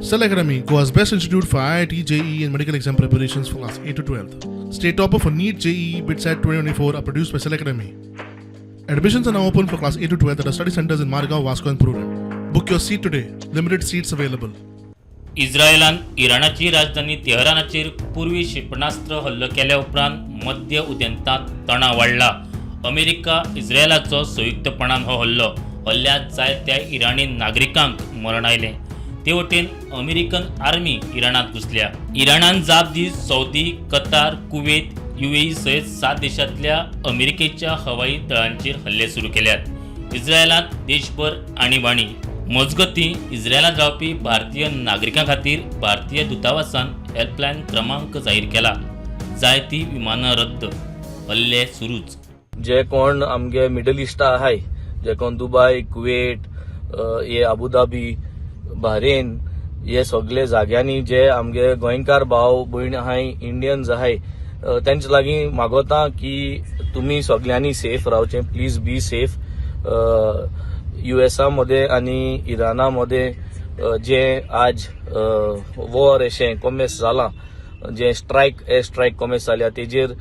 Cell Academy, Goa's best institute for IIT, JEE, and medical exam preparations for class 8 to 12. State topper for NEET, JEE, BITSAT 2024 are produced by Cell Academy. Admissions are now open for class 8 to 12 at our study centers in Margao, Vasco, and Prudent. Book your seat today. Limited seats available. इस्रायलान इराणाची राजधानी तेहरानाचेर पूर्वी क्षेपणास्त्र हल्लो केल्या उपरांत मध्य उदेंतांत तणाव वाडला. America इस्रायलाचो संयुक्तपणान हो हल्लो. हल्ल्यांत जायत्या इराणी नागरिकांक मरण आयलें. ते वटेन अमेरिकन आर्मी इराणांत घुसल्या. इराणान जाप दीत सौदी, कतार, कुवेत, युएई सयत सात देशांतल्या अमेरिकेच्या हवाई दळांचेर हल्ले सुरू केल्यात. इस्रायलांत देशभर आणीबाणी. मजगतीं, इस्रायलांत रावपी भारतीय नागरिकां खातीर भारतीय दूतावासान हेल्पलायन क्रमांक जाहीर केला. जायतीं विमानां रद्द, हल्ले सुरूच. जे कोण आमगे मिडल इस्टा आहाय, जे कोण दुबाय, कुवेट, हे अबुधाबी, बहरेन, हे सगळे जाग्यांनी जे आमगे गोंयकार भाव भयण आहाय, इंडियन्स आहाय, तेंचे लागीं मागोता की तुमी सगल्यांनी सेफ रावचें. Please be safe. युएसा मध्ये आनी इराणा मध्ये जे आज वॉर अशें कोमेस जालां, जे स्ट्रायक, एअर स्ट्रायक कोमेस जाल्या, तेजेर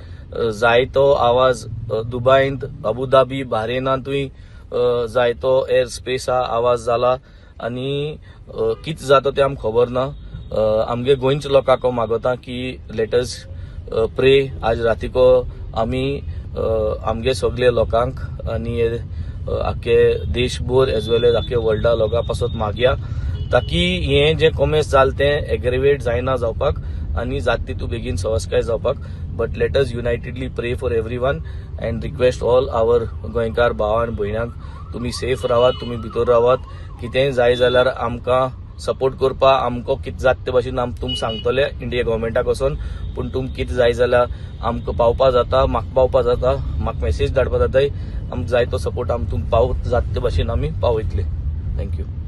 जायतो आवाज दुबायंत, अबुधाबी, बहरेनांतूय जायतो एअर स्पेसा आवाज जाला आनी कितें जाता तें आमकां खबर ना. आमगे गोंयच्या लोकांक हांव मागोता की let's pray. आज रातीको आमी आमगे सगळे लोकांक आनी आख्खे देशभर एज वेल एज आख्खे वर्ल्डा लोकां पासत मागया ताकी हें जें कोमेस जालें तें एग्रेवेट जायना जावपाक आनी जाता तितू बेगीन सवस्काय जावपाक. But let us unitedly pray for everyone and request all our गोंयकार भाव आनी भयणांक, तुमी सेफ रावात, तुमी भितर रावात. कितेंय जाय जाल्यार आमकां सपोर्ट करपा आमकां कितें जाता ते भाशेन आम तुम सांगतले इंडिया गव्हर्मेंटाक वचोन. पूण तुम कितें जाय जाल्यार आमकां पावपा जाता, म्हाका पावपा जाता, म्हाका मेसेज धाडपा जाताय. आमकां जाय तो सपोर्ट आम तुमकां पाव जाता ते भाशेन आमी पावयतले. Thank you.